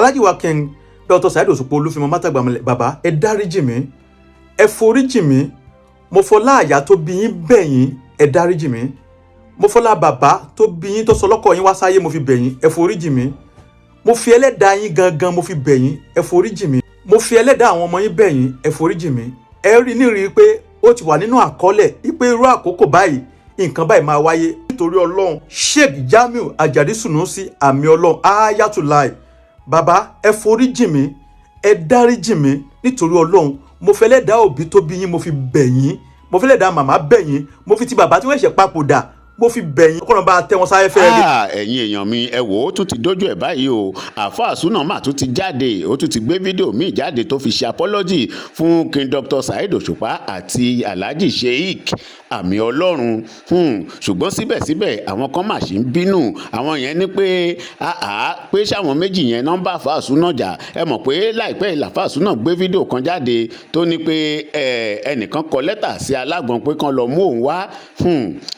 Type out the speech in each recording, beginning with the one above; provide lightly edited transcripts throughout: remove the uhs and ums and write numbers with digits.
Alhaji wa King Dr. Saheed Òṣùpá Olúfimọ Mátàgbàmọlẹ̀, bàbá, ẹ dáríjì mí, ẹ foríjì mí. Mo fọlá àyà tó bí yín bẹ̀ yín, ẹ dáríjì mí. Mo fọlá bàbá tó bí yín, tó sọ lọ́kọ̀ yín wá sáyé, mo fi bẹ̀ yín, ẹ foríjì mí. Mo fi ẹlẹ́dàá yín gangan, mo fi bẹ̀ yín, ẹ foríjì mí. Mo fi ẹlẹ́dàá àwọn ọmọ yín bẹ̀ yín, ẹ foríjì mí. Ẹ rí ní rí i pé ó ti wà nínú àkọọ́lẹ̀ wípé irú àkókò báyìí, nǹkan báyìí máa wáyé. Nítorí Ọlọ́run, Sheikh Jamiu Ajadi Sunusi, àmì Ọlọ́run, Ayatollah, bàbá, ẹ foríjì mí, ẹ dáríjì mí. Nítorí Ọlọ́run, mo fẹ́ lẹ́dàá òbí tó bí yín, mo fi bẹ̀ yín. Mo fẹ́ lẹ́dàá màmá bẹ̀ yín. Mo fi ti bàbá tí wọ́n ṣẹ̀ papòdà, mo fi bẹ̀ yín. Kọ́nà bá tẹ́ wọn sáyé fẹ́ rí. Ah, ẹ̀yin èèyàn mi, ẹ wò ó, tún ti dójú ẹ̀ báyìí o. Àáfàá Súnà mà tún ti jáde, ó tún ti gbé fídíò míì jáde tó fi ṣe apology fún King Dr. Saheed Òṣùpá àti Alhaji Sheikh Àmì Ọlọ́run. Ṣùgbọ́n síbẹ̀síbẹ̀, àwọn kan mà ṣì ń bínú. Àwọn yẹn ní pé àá pé sáwọn méjì yẹn nọ́mbà àáfàá Súnà jà. Ẹ mọ̀ pé láìpẹ́ ìlàfàá Súnà gbé fídíò kan jáde tó ní pé ẹnìkan kọ lẹ́tà sí alágbọ̀n pé kán lọ mú òun wá.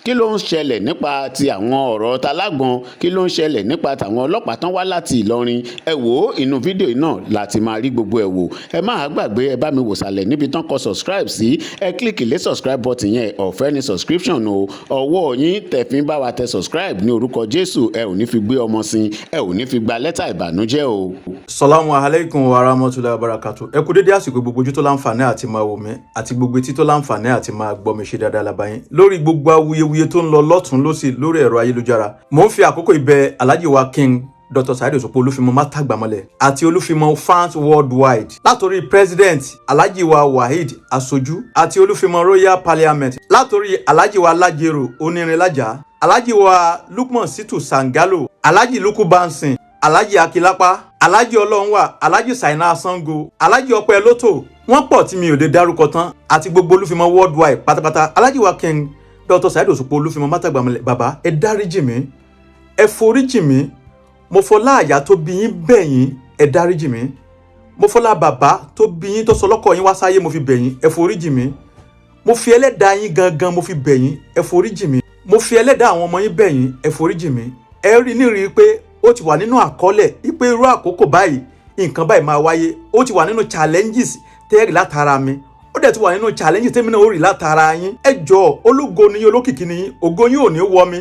Kí ló ń ṣẹlẹ̀ nípa ti àwọn ọ̀rọ̀ talágbọ̀n? Kí ló ń ṣẹlẹ̀ nípa tàwọn ọlọ́pàá tán wá láti Ìlọrin? Ẹ wò ó, inú fídíò yìí náà láti máa rí gbogbo ẹ̀ wò. Ẹ má gbàgbé, ẹ bá mi wò sàlẹ̀ níbi tán kọ subscribe sí, ẹ click lé subscribe button yẹn. Ọ̀fẹ́ ni subscription o. Ọwọ́ yín tẹ̀fín bá wa tẹ subscribe, ní orúkọ Jésù, ẹ ò ní fi gbé ọmọ sin, ẹ ò ní fi gba lẹ́tà ìbànújẹ́ o. Salamu alaikum wa rahmatulahi wa barakatu. Ẹ kú dédé àsìkò, gbogbo ojú tó láǹfààní àti máa wò mí àti gbogbo etí tó láǹfààní àti máa gbọ́ mi. Ṣe dáadáa lábáyín lórí gbogbo awuyewuye tó ń lọ lọ́tún lọ́sì lórí ẹ̀rọ ayélujára? Mò ń fi àkókò ìbẹ̀ Alhaji wa King Dr. Saheed Òṣùpá Olúfimọ Mátàgbàmọlẹ̀ àti Olúfimọ fans worldwide, látòrí president Alhaji wa Waheed Asojú àti Olúfimọ Royal Parliament, látòrí Alhaji wa Lajero Onírinlájà, Alhaji wa Lukman Situ Sangalo, Alhaji Luku Bansin, Alhaji Akilapa, Alhaji Ọlọ́runwà, Alhaji Saina Sango, Alhaji Ọpẹ́ Lótò, wọ́n pọ̀ tí mi ò lè dárúkọ tán, àti gbogbo Olúfimọ worldwide pátápátá. Alhaji wa King Dr. Saheed Òṣùpá Olúfimọ Mátàgbàmọlẹ̀, bàbá, ẹ dáríjì mí, ẹ foríjì mí. Mo fọlá àyà tó bí yín bẹ̀ yín, ẹ dáríjì mí. Mo fọlá bàbá tó bí yín, tó sọ lọ́kọ̀ yín wá sáyé, mo fi bẹ̀ yín, ẹ foríjì mí. Mo fi ẹlẹ́dàá yín gangan, mo fi bẹ̀ yín, ẹ foríjì mí. Mo fi ẹlẹ́dàá àwọn ọmọ yín bẹ̀ yín, ẹ foríjì mí. Ẹ rí ní rí i pé ó ti wà nínú àkọọ́lẹ̀ wípé irú àkókò báyìí, nǹkan báyìí máa wáyé. Ó ti wà nínú challenges tẹ́ẹ̀rì látara mi, ó dẹ̀ ti wà nínú challenges tẹ́mi náà ó rí látara yín. Ẹ jọ̀ọ́, ológo ni yín, olókìkí ni yín. Ògo yín ò ní wọ mi,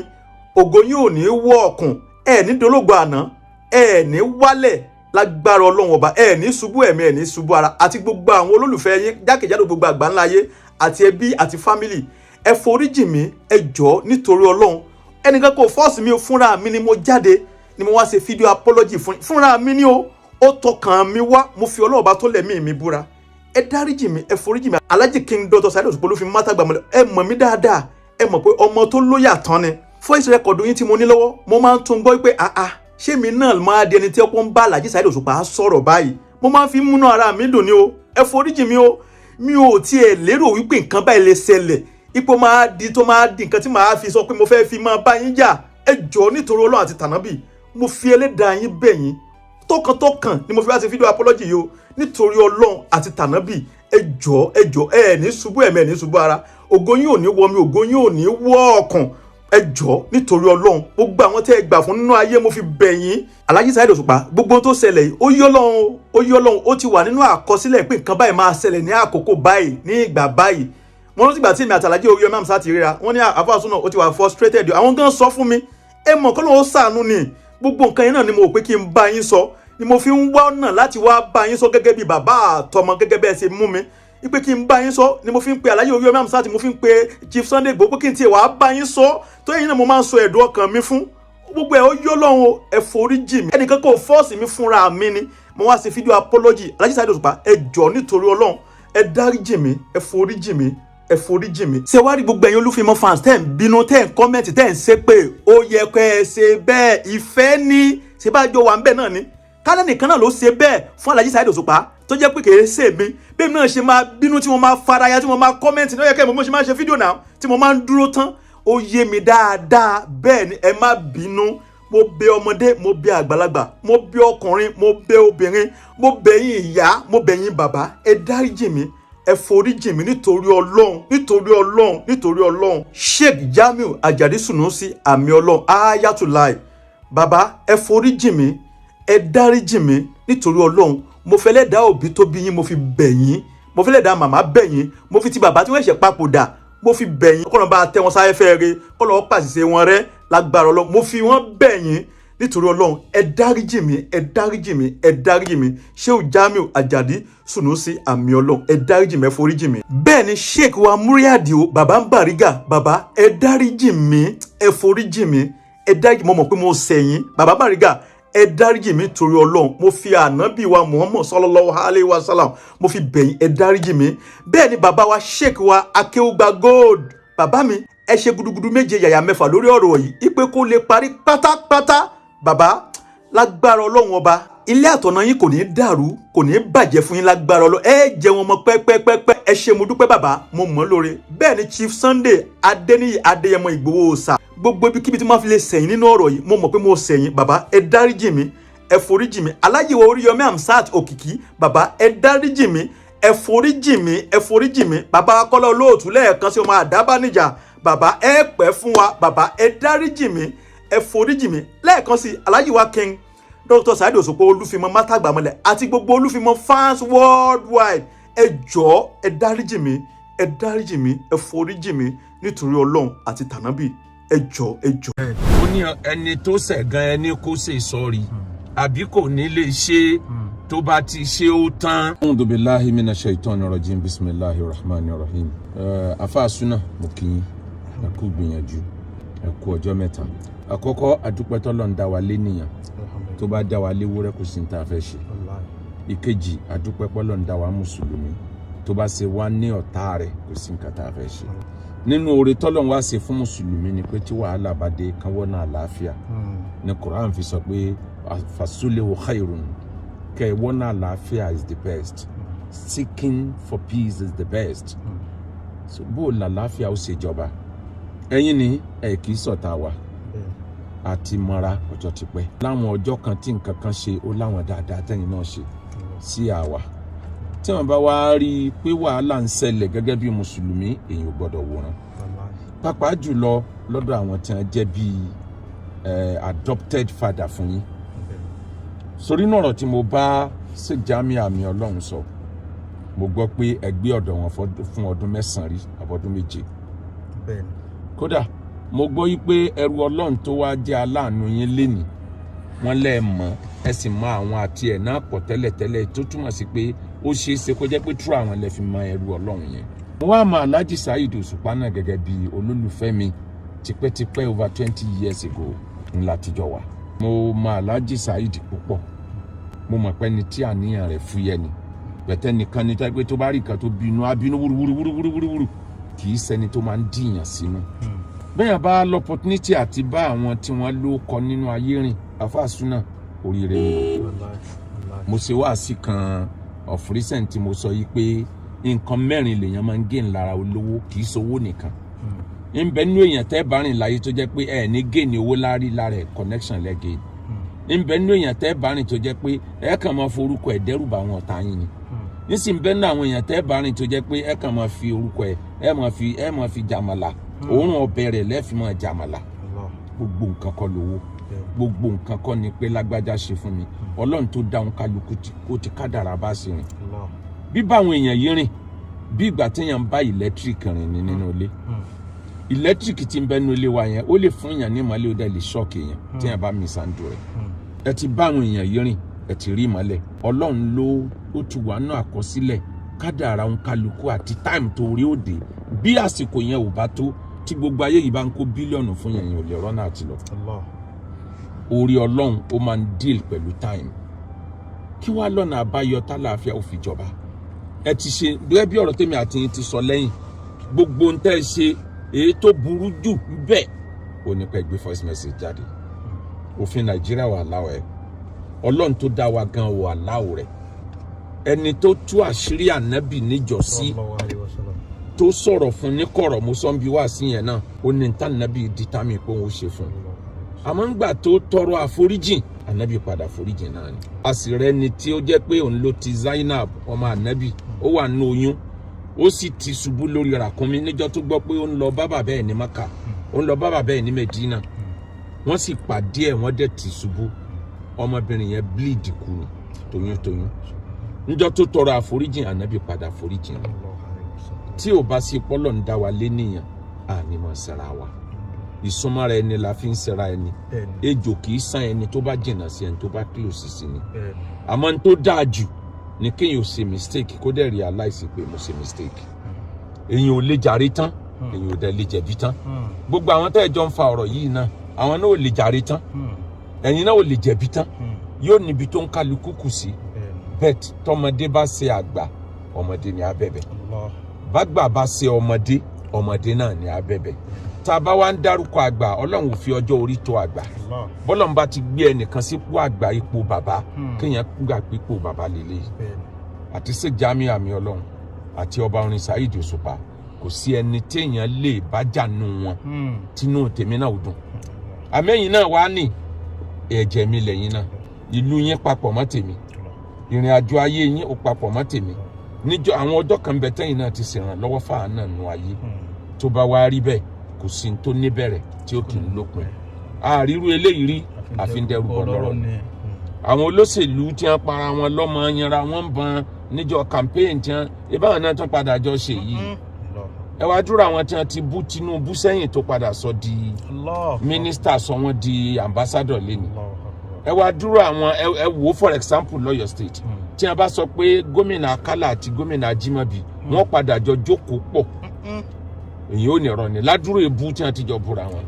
ògo yín ò ní wọ ọ̀kùn. Ẹ ní dológo àná, ẹ ní wálẹ̀ lágbára Ọlọ́run Ọba. Ẹ ní ṣubú ẹ̀mí, ẹ ní ṣubú ara, àti gbogbo àwọn olólùfẹ́ yín jákèjádò gbogbo àgbáńlá ayé, àti ẹbí àti family. Ẹ foríjì mí, ẹ jọ̀ọ́, nítorí Ọlọ́run. Ẹnìkan kò force mi, fúnra mi ni mo jáde ni mo wá ṣe fídíò apology fúnra mi ni o. Ó tọkàn mi wá. Mo fi Ọlọ́run Ọba tó lẹ̀mí mi búra. Ẹ dáríjì mi, ẹ foríjì mi. Alhaji King Dr. Saheed Òṣùpá Olúfimọ Mátàgbàmọlẹ̀, ẹ mọ̀ mí dáadáa, ẹ mọ̀ pé ọmọ tó lóyà tán ni. Voice record yín tí mo ní lọ́wọ́, mo máa ń tún gbọ́ pé àá, ṣé mi náà máa di ẹni tí ọkọ ń bá Alhaji Saheed Òṣùpá sọ̀rọ̀ báyìí? Mo máa ń fi múnú ara mi dùn ni o. Ẹ foríjì mi o. Mi ò tiẹ̀ lérò wípé nǹkan báyìí lè ṣẹlẹ̀, ipò máa di tó máa di nǹkan tí màá fi sọ pé mo fẹ́ fi máa bá yín jà. Ẹ jọ̀ọ́, nítorí Ọlọ́run àti tànábì, mo fi ẹlẹ́dàá yín bẹ̀ yín. Tọkàntọkàn ni mo fi wá ṣe fídíò apology yìí o. Nítorí Ọlọ́run àti tànábì, ẹ jọ̀ọ́, ẹ jọ̀ọ́. Ẹ ní ṣubú ẹ̀mí, ẹ ní ṣubú ara. Ògo yín ò ní wọ mi, ògo yín ò ní wọ ọkàn. Ẹ jọ̀ọ́, nítorí Ọlọ́run, gbogbo àwọn tẹ́ ẹ gbà fún nínú ayé, mo fi bẹ̀ yín. Alhaji Saheed Òṣùpá, gbogbo ohun tó ṣẹlẹ̀ yìí, ó yọ́ Ọlọ́run, ó yọ́ Ọlọ́run. Ó ti wà nínú àkọsílẹ̀ pé nǹkan báyìí máa ṣẹlẹ̀ ní àkókò báyìí, ní ìgbà báyìí. Wọ́n rántí ìgbà tí èmi àti Alhaji Oríyọmí Hamzat ti ríra, wọ́n ní àfáà Súnà ó ti wà frustrated. Àwọn gan sọ fún mi. Ẹ mọ̀ kọ́ ló ń sàánú ni. Gbogbo nǹkan yẹn náà ni mo rò pé kí n bá yín sọ, ni mo fi ń wá ọ̀nà láti wá bá yín sọ gẹ́gẹ́ bí bàbá àtọmọ, gẹ́gẹ́ bẹ́ẹ̀ ṣe mú mi ipe kí n bá yín sọ, ni mo fi ń pe Alhaji Oríyọmí Hamzat, mo fi ń pe Chief Sunday Igboho pé kí n tiẹ̀ wá bá yín sọ. Tó yẹn náà, mo máa ń sọ ẹ̀dùn ọkàn mi fún gbogbo ẹ̀. Ó yọ́ lọ́hùn o. Ẹ forí jì mí. Ẹnìkan kò force mi, fúnra mi ni mo wá ṣe fídíò apology. Alhaji Saheed Òṣùpá, ẹ jọ̀ọ́, nítorí Ọlọ́run, ẹ dáríjì mí, ẹ forí jì mí, ẹ forí jì mí. Ṣé wàá rí gbogbo ẹ̀yin Olúfimọ́ fans tẹ́ ń bínú, tẹ́ ń comment, tẹ́ ń ṣépè, ó yẹ kẹ́ ẹ ṣe bẹ́ẹ̀. Ìfẹ́ ní ṣe bá jọ wà ń bẹ̀ náà ni. Kálẹ̀ nìkan náà ló ṣe bẹ́ẹ̀ fún Alhaji Saheed Òṣùpá, tó jẹ́ pé kìí ṣe mi, bí mi náà ṣe máa bínú, tí mo máa faraya, tí mo máa comment ní, ó yẹ kẹ́ ẹ mọ̀ bí mo ṣe máa ṣe fídíò náà tí mo máa ń dúró tán. Ó yé mi dáadáa. Bẹ́ẹ̀ ni, ẹ má bínú. Mo bẹ̀ ọmọdé, mo bẹ̀ àgbàlagbà, mo bẹ̀ ọkùnrin, mo bẹ̀ obìnrin, mo bẹ̀ yín ìyá, mo bẹ̀ yín bàbá. Ẹ dáríjì mí, ẹ foríjì mí, nítorí Ọlọ́run, nítorí Ọlọ́run, nítorí Ọlọ́run. Sheikh Jamiu Ajadi Sunusi, àmì Ọlọ́run, Ayatollah, bàbá, ẹ foríjì mí. Ẹ dáríjì mí nítorí Ọlọ́run. Mo fẹ́ lẹ́dàá òbí tó bí yín, mo fi bẹ̀ yín. Mo fẹ́ lẹ́dàá màmá bẹ̀ yín. Mo fi ti bàbá tí wọ́n ṣẹ̀ papòdà, mo fi bẹ̀ yín. Kọ́nà bá tẹ́ wọn sáfẹ́fẹ́ re, kọ́nà pàṣẹ wọn rẹ́ lágbára Ọlọ́run. Mo fi wọ́n bẹ̀ yín nítorí Ọlọ́run. Ẹ dáríjì mí, ẹ dáríjì mí, ẹ dáríjì mí. Shehu Jamiu Ajadi Sunusi, àmì Ọlọ́run, ẹ dáríjì mí, ẹ foríjì mí. Bẹ́ẹ̀ ni Sheikh wa Múríàdìó, bàbá ń Bàrígà, bàbá, ẹ dáríjì mí, ẹ foríjì mí, ẹ dáríjì. Mo mọ̀ pé mo ṣẹ̀ yín. Bàbá Bàrígà, ẹ dáríjì mí torí Ọlọ́run. Mo fi ànábì wa Muhammad sallallahu alayhi wa sallam, mo fi bẹ̀yìn, ẹ dáríjì mí. Bẹ́ẹ̀ ni bàbá wa Sheikh wa Akéwùgbà Gold. Bàbá mi, ẹ ṣe gudugudu méje yàyà mẹ́fà lórí ọ̀rọ̀ yìí, ipe kó lè parí pátápátá. Bàbá, lágbára Ọlọ́run Ọba, ilé àtọ̀nà yín kò ní í dàrú, kò ní í bàjẹ́ fún yín lágbára Ọlọ́run. Ẹ jẹ́ wọn mọ pẹ́pẹ́pẹ́pẹ́. Ẹ ṣé, mo dúpẹ́ bàbá, mo mọ̀ ọ́ lóore. Bẹ́ẹ̀ ni Chief Sunday Adéníyì Adéyẹmọ Ìgbòho Òòṣà. Gbogbo ibikíbi tí mo fi lè sẹ̀yìn nínú ọ̀rọ̀ yìí, mo mọ̀ pé mo sẹ̀yìn. Bàbá, ẹ dáríjì mí, ẹ foríjì mí. Alájì wa Oríyọmí Hamzat Òkìkí, bàbá, ẹ dáríjì mí, ẹ foríjì mí, ẹ foríjì mí. Bàbá Kọ́lá Olóòtú, lẹ́ẹ̀kan sí, ọmọ àdábánijà, bàbá, ẹ pẹ́ fún wa. Bàbá, ẹ dáríjì mí, ẹ foríjì mí. Lẹ́ẹ̀kan sí, Alhaji wa King Dr. Saheed Òṣùpá Olúfimọ Mátàgbàmọlẹ̀ àti gbogbo Olúfimọ fans worldwide, ẹ jọ̀ọ́, ẹ dáríjì mí, ẹ dáríjì mí, ẹ foríjì mí nítorí Ọlọ́run àti tànábì. Ẹ jọ̀ọ́, ẹ jọ̀ọ́. Ó ní ẹni tó ṣẹ̀ gan, ẹni kó ṣe sorry àbí kò ní lè ṣe, tó bá ti ṣe ó tán. أعوذ بالله من الشيطان الرجيم، بسم الله الرحمن الرحيم. Àfáà Súnà, mo kí yín, ẹ kú gbìyànjú, ẹ kú ọjọ́ mẹ́ta. Àkọ́kọ́, àdúpẹ́ tọ́lọ́ ń dá wa lé nìyàn. Tó bá dá wa léwúrẹ́, kò sí ní tá a fẹ́ ṣe. Ìkejì, àdúpẹ́ pọ́lọ́ ń dá wa mùsùlùmí. Tó bá ṣe wá ní ọ̀tá rẹ̀, kò sí nǹkan tá a fẹ́ ṣe. Nínú oore tọ́lọ́run wá ṣe fún mùsùlùmí ni pé tí wàhálà bá dé, kánwọ́ náà àlàáfíà ní. Quran fi sọ pé فالصلح خير, kẹ́ ẹ wọ́n náà àlàáfíà is the best. Seeking for peace is the best. So bó o làlàáfíà ó ṣe jọba, ẹ̀yin ni ẹ̀ kì í ṣọ̀tá wa àti mọ́ra ọjọ́ ti pẹ́. Láwọn ọjọ́ kan tí nǹkan kan ṣe, ó láwọn dáadáa tẹ́yìn náà ṣe sí àwa. Tí wọ́n bá wá rí i pé wàhálà ń ṣẹlẹ̀, gẹ́gẹ́ bí mùsùlùmí, èèyàn ò gbọ́dọ̀ wòran, pàápàá jùlọ lọ́dọ̀ àwọn tí wọ́n jẹ́ bíi adopted father fún yín. Sórí náà, ọ̀rọ̀ tí mo bá ṣe Jamiu àmì Ọlọ́run sọ, mo gbọ́ pé ẹgbẹ́ ọ̀dọ̀ wọn fún ọdún 9 rí àbọ̀dún 7. Kódà mo gbọ́ yí pé ẹrú Ọlọ́run tó wá jẹ́ aláàánú yín lénìí, wọ́n lẹ́ẹ̀ mọ̀, ẹ sì mọ àwọn àti ẹ̀ náà pọ̀ tẹ́lẹ̀tẹ́lẹ̀, tó túmọ̀ sí pé ó ṣeé ṣe kó jẹ́ pé tú àwọn lè fi mọ ẹrú Ọlọ́run yẹn. Mo wá mọ Alhaji Saheed Òṣùpá náà gẹ́gẹ́ bí olólùfẹ́ mi tipẹ́tipẹ́, over 20 years ago ńlá tijọ́ wà. Mo mọ Alhaji Saheed púpọ̀. Mo mọ̀ pé ẹni tí àníyàn rẹ̀ fúyẹ́ ni, bẹ̀tẹ̀ nìkan ni tó pé tó bá rí nǹkan tó bínú, á bínú wúruwúruwúruwúruwúru. Kì í ṣẹni tó máa ń dìyàn sínú. Bẹ́ẹ̀ bá l'opportunity àti bá àwọn tí wọ́n ló kọ nínú ayé rìn, àfáà Súnà, oríire ni. Mo ṣe wáàsí kan of recent tí mo sọ yìí pé nǹkan mẹ́rin lèèyàn máa ń gain lára olówó, kì í ṣowó nìkan. Ń bẹ nínú èèyàn tẹ́ bá rìn láyé tó jẹ́ pé ẹ ní gain owó lárí lára ẹ̀, connection lẹ́ gain. Ń bẹ nínú èèyàn tẹ́ bá rìn tó jẹ́ pé ẹ kàn máa forúkọ ẹ̀ dẹ́rù bá àwọn ọ̀tá yín ni. Nísìnyí, bẹ́ẹ̀ náà, àwọn èèyàn tẹ́ bá rìn tó jẹ́ pé ẹ kàn máa fi orúkọ ẹ̀, ẹ máa fi jàmàlà, òórùn ọbẹ̀ rẹ̀ lẹ́ẹ̀fì máa jàmàlà. Gbogbo nǹkan kọ́ lówó, gbogbo nǹkan kọ́ ni pé lágbájá ṣe fún mi. Ọlọ́run tó dáhùn kálukú ó ti kádàrá bá ṣe rìn. Bíbá àwọn èèyàn yìí rìn, bí ìgbà téèyàn ń bá electric rìn ní nínú ilé. Electric tí ń bẹ nínú ilé wa yẹn, ó lè fún èèyàn ní ìmọ́lẹ̀, ó dẹ̀ lè shock èèyàn téèyàn bá mishandle rẹ̀. Ẹ ti bá àwọn èèyàn yìí rìn, ẹ ti rí ìmọ́lẹ̀. Ọlọ́run ló ó ti wà nínú àkọsílẹ̀ kádàrá òun kálukú àti time tó rí òde. Bí àsìkò yẹn ò bá tó, tí gbogbo ayé yìí bá ń kó bílíọ̀nù fún yẹn, yẹn ò lè rọ́nà àti lọ. Orí Ọlọ́run, ó máa ń deal pẹ̀lú time. Kí wàá lọ́nà àbáyọ tálàáfíà ó fi jọba? Ẹ ti ṣe gẹ́gẹ́ bí ọ̀rọ̀ tèmi àti yín ti sọ lẹ́yìn. Gbogbo ń tẹ́ ẹ ṣe, èyí tó burú jù bẹ́ẹ̀ ó ní pẹ́ gbé voice message jáde. Òfin Nàìjíríà wà láwọ̀ ẹ̀, Ọlọ́run tó dá wa gan wà láwọ̀ rẹ̀. Ẹni tó tú àṣírí ànábì níjọ́sí, tó sọ̀rọ̀ fún ní kọ̀rọ̀, mo sọ ń bi wá sí yẹn náà, ó ní ní tànábì dítàmì pé òun ó ṣe fún un. Àmọ́ ńgbà tó tọrọ àforíjìn, ànábì padà foríjìn náà ni. A sì rẹni tí ó jẹ́ pé òun ló ti Zainab, ọmọ ànábì, ó wà nínú oyún, ó sì ti ṣubú lórí ràkúnmí níjọ́ tó gbọ́ pé ó ń lọ bá bàbá ẹ̀ ní Maka, ó ń lọ bá bàbá ẹ̀ ní Medina. Wọ́n sì pàdé ẹ̀, wọ́n dẹ̀ ti ṣubú. Ọmọbìnrin yẹn bleed kú ni toyúntoyún. Níjọ́ tó tọrọ àforíjìn, Ànábì padà foríjìn rẹ̀. Tí ò bá sí pọ́lọ̀ ń dá wa lé nìyàn, àní mọ̀ sẹ́ra wa. Ìsúnmọ́ra ẹni la fi ń sẹ́ra ẹni. Ejò kì í sán ẹni tó bá jìnnà sí ẹni tó bá close sí ni. Àmọ́ n tó dáa jù ni kéèyàn ò ṣe mistake, kó dẹ̀ realize pé mo ṣe mistake. Èèyàn ò lè jàre tán, èèyàn ò dẹ̀ lè jẹ̀bi tán. Gbogbo àwọn tẹ́ ẹ jọ ń fa ọ̀rọ̀ yìí náà, àwọn náà ò lè jàre tán, ẹ̀yin náà ò lè jẹ̀bi tán. Yóò níbi tó ń kálukú kù sí. Bẹ́ẹ̀ tọmọdé bá ṣe àgbà, ọmọdé ni á bẹ̀bẹ̀. Bágbà bá ṣe ọmọdé, ọmọdé náà ni á bẹ̀bẹ̀. Tá a bá wá ń dárúkọ àgbà, Ọlọ́run ò fi ọjọ́ orí tó àgbà. Bọ́lọ́run bá ti gbé ẹnìkan sípò àgbà, ipò bàbá, kéèyàn gbà pé ipò bàbá lélẹ́yìí. Àti Sheikh Jamiu Àmì Ọlọ́run àti ọba orin Saheed Òṣùpá, kò sí ẹni téèyàn lè bá jà nù wọn tínú tèmi náà ò dùn. Àmẹ́yìn náà wá ní ẹ̀jẹ̀ mi lẹ́yìn náà. Ìlú yín papọ̀ mọ́ tèmi, ìrìn àjò ayé yín ò papọ̀ mọ́ tèmi. Níjọ́ àwọn ọjọ́ kan bẹ tẹ́yìn náà ti ṣèrànlọ́wọ́ fáà náà nù ayé. Tó bá wá rí bẹ́ẹ̀, kò sí ní tó níbẹ̀rẹ̀ tí ó kì í lópin. Àrírú eléyìí rí, àfi ń dẹrù bọ̀ lọ́rọ̀ ni. Àwọn olóṣèlú tí wọ́n para wọn lọ́mọ, yanra wọn ń bọn níjọ́ campaign, tí wọ́n ìbáwọn náà tún padà jọ ṣe yìí. Ẹ wá dúró, àwọn tí wọ́n ti bú Tinubu sẹ́yìn tó padà sọ di mínísítà, sọ wọ́n di ambassador lẹ́nu. Ẹ wá dúró àwọn, ẹ wò ó, for example, lọ́yọ̀ State, tí wọ́n bá sọ pé gómìnà Akálà àti gómìnà Ajímọ̀bí wọ́n padà jọ jókòó pọ̀, èyí ò ní rọ ni ládùúrò ebú tí wọ́n ti jọ búra wọn.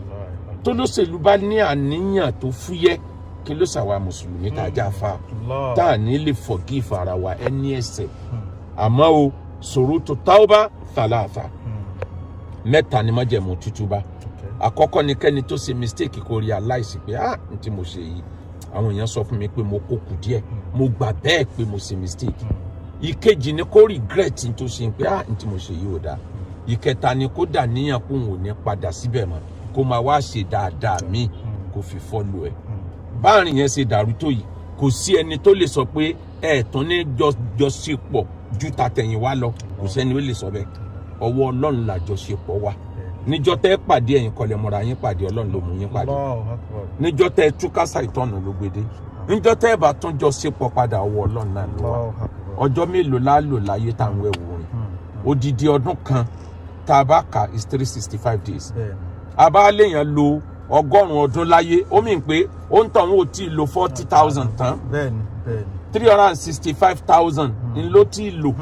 Tó lóṣèlú bá ní àníyàn tó fúyẹ́, kí ló ṣàwa mùsùlùmí tá a já fa tá a ní lè forgive ara wa ẹni ẹ̀ṣẹ̀? Àmọ́ o ṣurutu tawba thalatha, mẹ́ta ni májẹ̀mú tútúbá. Àkọ́kọ́ ni kẹ́ni tó ṣe mistake kó realize pé, ah, n tí mo ṣe yìí, àwọn èèyàn sọ fún mi pé mo kó kù díẹ̀, mo gbà bẹ́ẹ̀ pé mo ṣe mistake. Ìkejì ni kó regret n tó ṣe pé, ah, n tí mo ṣe yìí ò dáa. Ìkẹta ni kó dà níyàn kó òun ò ní padà síbẹ̀ mọ́, kó máa wá ṣe dáadáa míì kó fi follow ẹ̀. Báàrin yẹn ṣe dàrú tó yìí, kò sí ẹni tó lè sọ pé ẹ tún ní jọṣepọ̀ ju tàtẹ̀yìnwá lọ. Kò sẹ́ni ó lè sọ bẹ́ẹ̀. Ọwọ́ Ọlọ́run làjọṣepọ̀ wà. Níjọ́ tẹ́ pàdé, ẹ̀yin kọlẹ̀ mọ́ra yín pàdé, Ọlọ́run ló mú yín pàdé. Níjọ́ tẹ́ túkásá, ìtọ́nù ló gbede. Níjọ́ tẹ́ bá tún jọ ṣepọ̀ padà, ọwọ́ Ọlọ́run náà ló wà. Ọjọ́ mélòó la lò láyé tá à ń wẹ̀wò rìn? Odidi ọdún kan tá a bá kà is 365 days. A bá léèyàn lo 100 ọdún láyé, ó mì pé ó ń tàn, ó tí ì lo 40,000 tán. bẹ́ẹ̀ni bẹ́ẹ̀ni. 365,000 ń ló tí ì lò.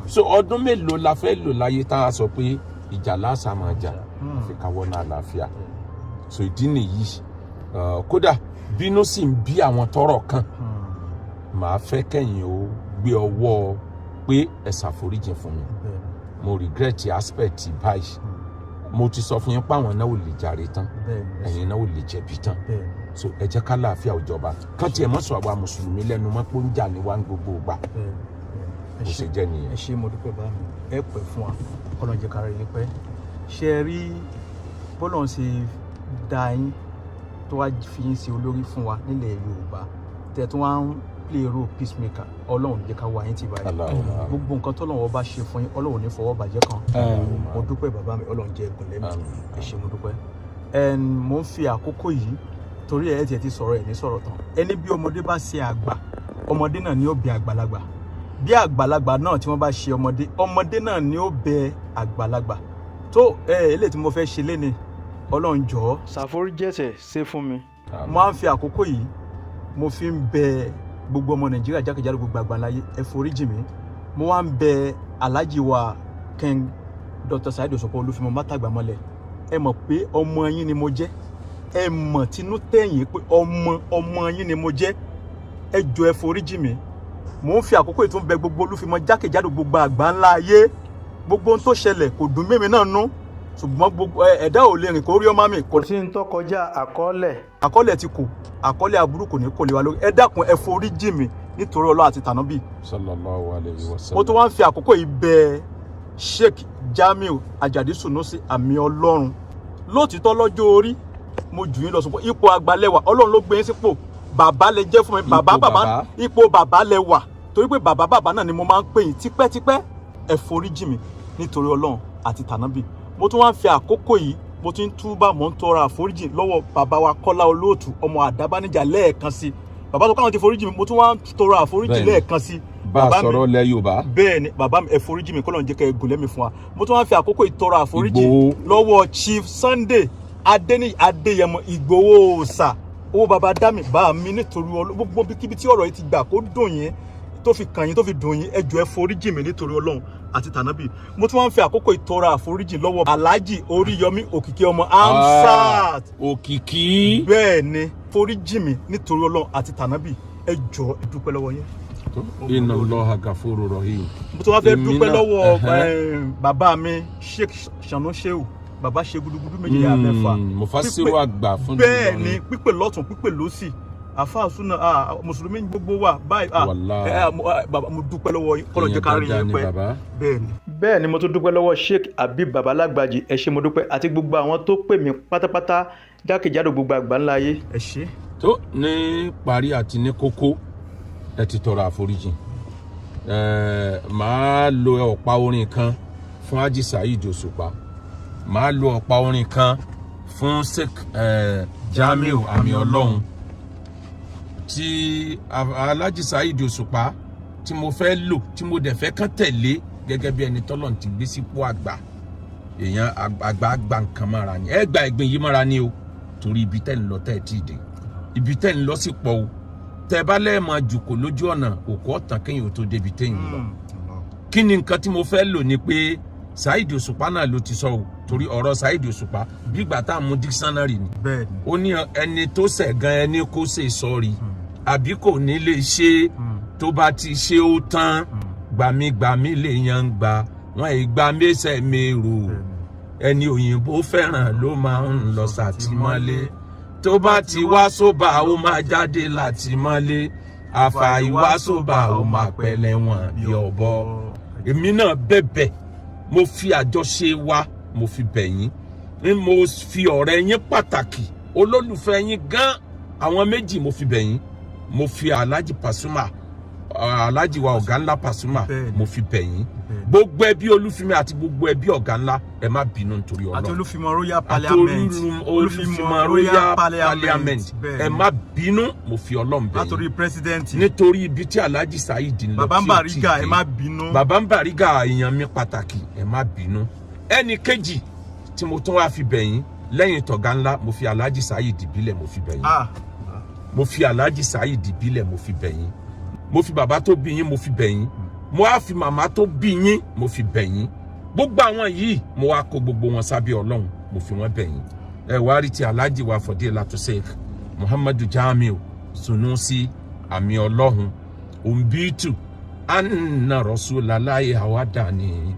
So ọdún mélòó la fẹ́ lò láyé tá a sọ pé ìjà lásà máa jà, fi káwọ́ náà àlàáfíà? So ìdí nìyí, kódà bínú sì ń bí àwọn tọ́rọ̀ kàn, màá fẹ́ kẹ́yìn ó gbé ọwọ́ pé ẹ ṣàforíjìn fún mi, mo regret aspect báyìí. Mo ti sọ fún yín pé àwọn náà ò lè jàre tán, ẹ̀yin náà ò lè jẹ̀bi tán. So ẹ jẹ́ ká láàfíà òjọba kán tiẹ̀ mọ́ sọ àwa mùsùlùmí lẹ́nu mọ́ pé ó ń jà ní wá ń gbogbo gbà. Bó ṣe jẹ́ nìyẹn. Ẹ ṣé, mo dúpẹ́. Bá mi, ẹ pẹ́ fún wa, Ọlọ́run jẹ́ kára yín pẹ́. Ṣe ẹ rí bọ́lọ̀ ń ṣe dá yín tó wá fi yín ṣe olórí fún wa nílẹ̀ Yorùbá, tẹ̀ tó wá ń play role peacemaker, Ọlọ́run jẹ́ ká wá yín tì báyìí. Gbogbo nǹkan tọ́lọ́run ọba ṣe fún yín, Ọlọ́run ní fọwọ́ bàjẹ́ kan. Mo dúpẹ́, bàbá mi. Ọlọ́run jẹ́ ẹgùn lẹ́mí. Ẹ ṣé, mo dúpẹ́. Mo ń fi àkókò yìí torí ẹ tiẹ̀ ti sọ̀rọ̀ ẹ̀ ní sọ̀rọ̀ tán. Ẹni bí ọmọdé bá ṣe àgbà, ọmọdé náà ni ó bẹ àgbàlagbà. Bí àgbàlagbà náà tí wọ́n bá ṣe ọmọdé, ọmọdé náà ni ó bẹ àgbàlagbà. Tó ẹ eléyìí tí mo fẹ́ ṣe léni, Ọlọ́run jọ̀ọ́, ṣàforíjì ẹ̀ṣẹ̀ ṣe fún mi. Mo máa ń fi àkókò yìí, mo fi ń bẹ gbogbo ọmọ Nàìjíríà jákèjádò gbogbo àgbáláyé, ẹ foríjì mi. Mo wá ń bẹ Alhaji wa King Dr. Saheed Òṣùpá Olúfimọ Mátàgbàmọ́lẹ̀. Ẹ mọ̀ pé ọmọ yín ni mo jẹ́. Ẹ mọ̀ tinú tẹ̀yìn pé ọmọ ọmọ yín ni mo jẹ́. Ẹ jọ̀ọ́, ẹ foríjì mi. Mo ń fi àkókò yìí tún bẹ gbogbo Olúfimọ jákèjádò gbogbo àgbáńlá ayé. Gbogbo ohun tó ṣẹlẹ̀ kò dùn mímí náà nú, ṣùgbọ́n gbogbo ẹ̀dá ò lè rìn kó rí ọmọ mi. Kò sí ní tó kọjá àkọọ́lẹ̀. Àkọọ́lẹ̀ ti kò, àkọọ́lẹ̀ aburú kò ní kò lè wa lórí. Ẹ dákun, ẹ foríjì mi nítorí Ọlọ́run àti tànábì. Sallallahu alayhi wa sallam. Mo tún wá ń fi àkókò yìí bẹ Sheikh Jamiu Ajadi Sunusi Àmì Ọlọ́run. Lóòtítọ́, lọ́jọ́ orí mo jù yín lọ, sọ́pọ̀ ipò àgbàlẹ̀wà, Ọlọ́run ló gbé yín sípò bàbá lẹ jẹ́ fún mi. Bàbá bàbá, ipò bàbá lẹ wà, torí pé bàbá bàbá náà ni mo máa ń pè yín tipẹ́tipẹ́. Ẹ foríjì mi nítorí Ọlọ́run àti tànábì. Mo tún wá ń fi àkókò yìí, mo tún ń túbà, mò ń tọrọ àforíjì lọ́wọ́ bàbá wa Kọ́lá Olóòtú ọmọ Àdábánijà lẹ́ẹ̀kan sí. Bàbá tó káwọn ti foríjì mi, mo tún wá ń tọrọ àforíjì lẹ́ẹ̀kan sí. Bá a Bàbá mi, sọ̀rọ̀ lẹ Yorùbá. Bẹ́ẹ̀ ni, bàbá mi, ẹ foríjì mi, kọ́lọ́n jẹ́ kẹ́ ẹ gùn lẹ́mìí fún wa. Mo tún wá fi àkókò ìtọrọ àforíjì Ìgbòho. lọ́wọ́ Chief Sunday Adéníyì Adéyẹmọ Ìgbòho Òòṣà, owó baba dami bá mi, nítorí gbogbo kíbi tí ọ̀rọ̀ yìí ti gbà kó dùn yín, tó fi kàn yín, tó fi dùn yín, ẹ jọ̀ọ́, ẹ foríjì mi nítorí Ọlọ́run àti tànábì. Mo tún wá ń fi àkókò ìtọrọ àforíjì lọ́wọ́ Alhaji Oríyọmí Òkìkí ọmọ Amsat. Òkìkí. Bẹ́ẹ̀ ni, foríjì mi nítorí Ọlọ́run àti tànábì. Ẹ jọ̀ọ́, ẹ dúpẹ́ lọ́wọ́ yín. Inna Allaha gafuru rahim. Mo tún wá fẹ́ Èmi dúpẹ́ náà, lọ́wọ́ bàbá mi, Sheikh Sanu Shehu, bàbá ṣe gudugudu méjì yà mẹ́fà. Mufasiru àgbà fún Bẹ́ẹ̀ Ìlọrin. ni, pípè lọ́tún, pípè lọ́sì, àfáà súnà, mùsùlùmí gbogbo wa báyìí. Wàláhì. Bàbá, mo dúpẹ́ lọ́wọ́ yín, kọ́lọ̀ jẹ́ ká rí Èèyàn yín dáadáa ni pẹ́. bàbá. Bẹ́ẹ̀ ni. Bẹ́ẹ̀ ni, mo tún dúpẹ́ lọ́wọ́ Sheikh Habib Babalagbaji. Ẹ ṣé, mo dúpẹ́, àti gbogbo àwọn tó pè mí pátápátá jákèjádò gbogbo àgbáńlá ayé. Ẹ ṣé. Tó ní parí àti ní kókó, ẹ ti tọrọ àforíjì. Màá lo ọ̀pá orin kan fún Haji Saheed Òṣùpá, màá lo ọ̀pá orin kan fún Sheikh Jamiu Àmì Ọlọ́run tí Alhaji Saheed Òṣùpá tí mo fẹ́ lò, tí mo dẹ̀ fẹ́ kán tẹ̀lé gẹ́gẹ́ bí ẹni tọ́lọ́run ti gbé sípò àgbà. Èèyàn àgbà àgbà nǹkan mọ́ra ni, ẹ gba ẹ̀gbìn yìí mọ́ra ni o, torí ibi tẹ́ ń lọ tẹ́ ẹ tí ì dé, ibi tẹ́ ń lọ sí pọ̀ o. Tẹ́ bá lẹ́ẹ̀mọ jùkò lójú ọ̀nà, òkú ọ̀tàn kéèyàn tó débi téèyàn lọ. Kí ni nǹkan tí mo fẹ́ lò ni pé Saheed Òṣùpá náà ló ti sọ o, torí ọ̀rọ̀ Saheed Òṣùpá bí ìgbà tá à ń mú dictionary ni. Ó ní ẹni tó ṣẹ̀ gan, ẹni kó ṣe sorry àbí kò ní lè ṣe, tó bá ti ṣe ó tán. Gbàmígbàmí lè yan gbà wọn, ìgbà mẹsẹ̀ mèrò, ẹni òyìnbó fẹ́ràn ló máa ń lọ sàtìmọ́lé, tó bá ti wá sóbà ó máa jáde láti mọ́lé, àfàìwá sóbà ó máa pẹ̀lẹ́ wọn bí ọ̀bọ. Èmi náà bẹ̀bẹ̀, mo fi àjọṣe wa, mo fi bẹ̀ yín ní, mo fi ọ̀rẹ́ yín pàtàkì, olólùfẹ́ yín gan, àwọn méjì mo fi bẹ̀ yín. Mo fi Alhaji Pasuma, Alhaji wa ọ̀gá ńlá Pasuma, mo fi bẹ̀ yín, gbogbo ẹbí Olúfimi àti gbogbo ẹbí ọ̀gá ńlá, ẹ má bínú nítorí Àti Ọlọ́run. Olúfimọ Royal Àti Parliament. Olúfimọ Royal Parliament, ẹ má bínú, mo fi Ọlọ́run bẹ̀ yín. Látòrí president. Nítorí ibi tí Alhaji Saheed ń lọ Bàbá ń tí ò tí ì Bàrígà, ẹ dé. má bínú. Bàbá ń Bàrígà, èèyàn mi pàtàkì, ẹ má bínú. Ẹnì kejì tí mo tún wá fi bẹ̀ yín lẹ́yìn tọ̀gá ńlá, mo fi Alhaji Saheed ìbílẹ̀, mo fi bẹ̀ yín. Mo fi Alhaji Saheed ìbílẹ̀, mo fi bẹ̀ yín. Mo fi bàbá tó bí yín, mo fi bẹ̀ yín. Mo wá fi màmá tó bí yín, mo fi bẹ̀ yín. Gbogbo àwọn yìí, mo wá kó gbogbo wọn sábẹ́ Ọlọ́run, mo fi wọ́n bẹ̀ yín. Ẹ wá rí ti Alhaji wa Fadilatu Sheikh Muhammadu Jamiu Sunusi Àmì Ọlọ́run, òǹbítù anna Rasulallahi hawadani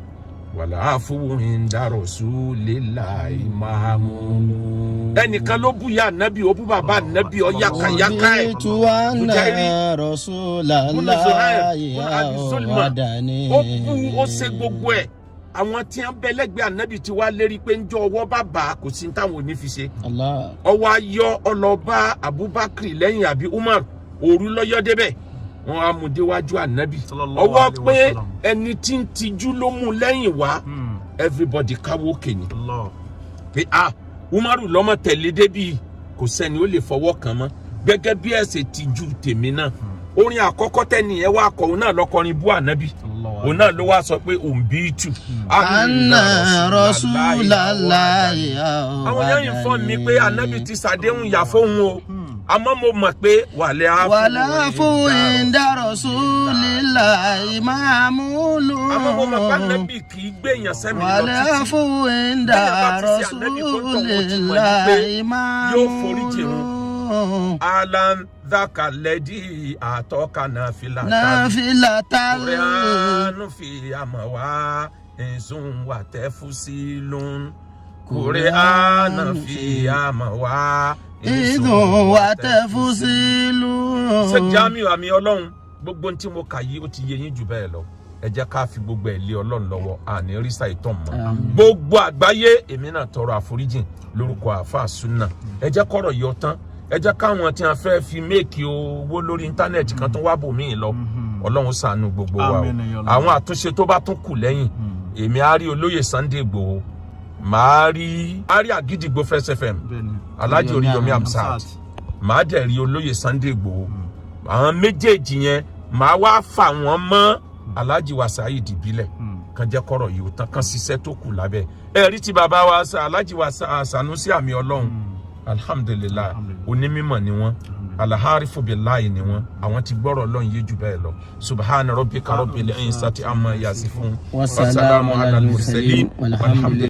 wàlá àfúwìndà rasulillahi mahamudu. Ẹnìkan ló bú ya ànábì, ó bú bàbá ànábì, ọ yàkàyàkà ẹ. Tuwana Rasulallahi Abi Sulma, hawadani. ó bú, ó ṣe gbogbo ẹ. Àwọn tí wọn bẹ lẹ́gbẹ̀ẹ́ ànábì ti wá lérí pé ńjọ́ ọwọ́ bá bà á, kò sí táwọn ò ní fi ṣe. Allah. Ọwọ́ ayọ́ ọlọ́ba Abubakar lẹ́yìn àbí Umar, òru lọ́yọ́ débẹ̀, wọn á mú déwájú ànábì. Sallallahu Ọwọ́ alaihi pé wasallam. ẹni tí ń tijú ló mú lẹ́yìn wá. Everybody káwó òkè ni Allah. pé ah, Umaru lọ́mọ tẹ̀lé débi, kò sẹ́ni ó lè fọwọ́ kàn mọ́ gẹ́gẹ́ bí ẹ̀sẹ̀ tijú tèmi náà. Orin àkọ́kọ́ tẹ́ni ẹ wá kọ, òun náà lọ́kọrin bú ànábì, òun náà ló wá sọ pé òun bí tù. Anna Rasulallahi. Àwọn yẹn yìí fọ́n mi pé ànábì ti ṣàdéhùn yà fóun o, àmọ́ mo mọ̀ pé wàlẹ́ àfún. Wàlá fún inda Rasulillahi mahamulu. Àmọ́ mo mọ̀ pé ànábì kì í gbé èèyàn sẹ́mi lọ Wàlá títí. fún inda Bẹ́ẹ̀ bá ti ṣe ànábì kó tọ̀ wọ́n ti mọ̀ ní pé Rasulillahi yóò foríjì run. mahamulu. Alan dhakalẹ́dí àtọ́ka náà fi là tàbí. Nafilatal. Kùrẹ́ánù fi àmọ̀ wá ẹ̀sùn wà tẹ́ fún sí lóhùn. Kùrẹ́ánù fi àmọ̀ wá Idun wa tafsilu. Ṣé Jamiu Àmì Ọlọ́run, gbogbo ohun tí mo kà yìí, ó ti yé yín jù bẹ́ẹ̀ lọ. Ẹ jẹ́ ká fi gbogbo ẹ̀ lé Ọlọ́run lọ́wọ́, àní rísà ìtàn mọ́. Gbogbo àgbáyé, èmi náà tọrọ àforíjìn lórúkọ àáfàá súnà. Ẹ jẹ́ kọ́rọ̀ yọ tán. Ẹ jẹ́ káwọn tí wọ́n fẹ́ fi make owó lórí íńtánẹ́ẹ̀tì kan tó wá bò míì lọ. Ọlọ́run ṣàánú gbogbo wa o. Àmín ya Allah. Àwọn àtúnṣe tó bá tún kù lẹ́yìn, èmi á rí olóyè Sunday Igboho, màá rí á rí Àgídìgbò Fresh FM, Bẹ́ẹ̀ni. Alhaji Oríyọmí Hamzat, Hamzat. màá dẹ̀ rí olóyè Sunday Igboho. Àwọn méjèèjì yẹn, màá wá fà wọ́n mọ́ Alhaji wa Saheed Ìbílẹ̀, kan jẹ́ kọ́rọ̀ yìí ó tán, kan ṣiṣẹ́ tó kù lábẹ́ ẹ rí ti bàbá wa Alhaji wa Sanusi Àmì Ọlọ́run. Alhamdulillahi, onímọ̀ ni wọ́n, alaharifu billahi ni wọ́n. Àwọn ti gbọ́rọ̀ Ọlọ́run yé jù bẹ́ẹ̀ lọ. Subhana rabbika rabbil izzati amma yasifun, wasalamu ala al-mursalin, walhamdulillahi.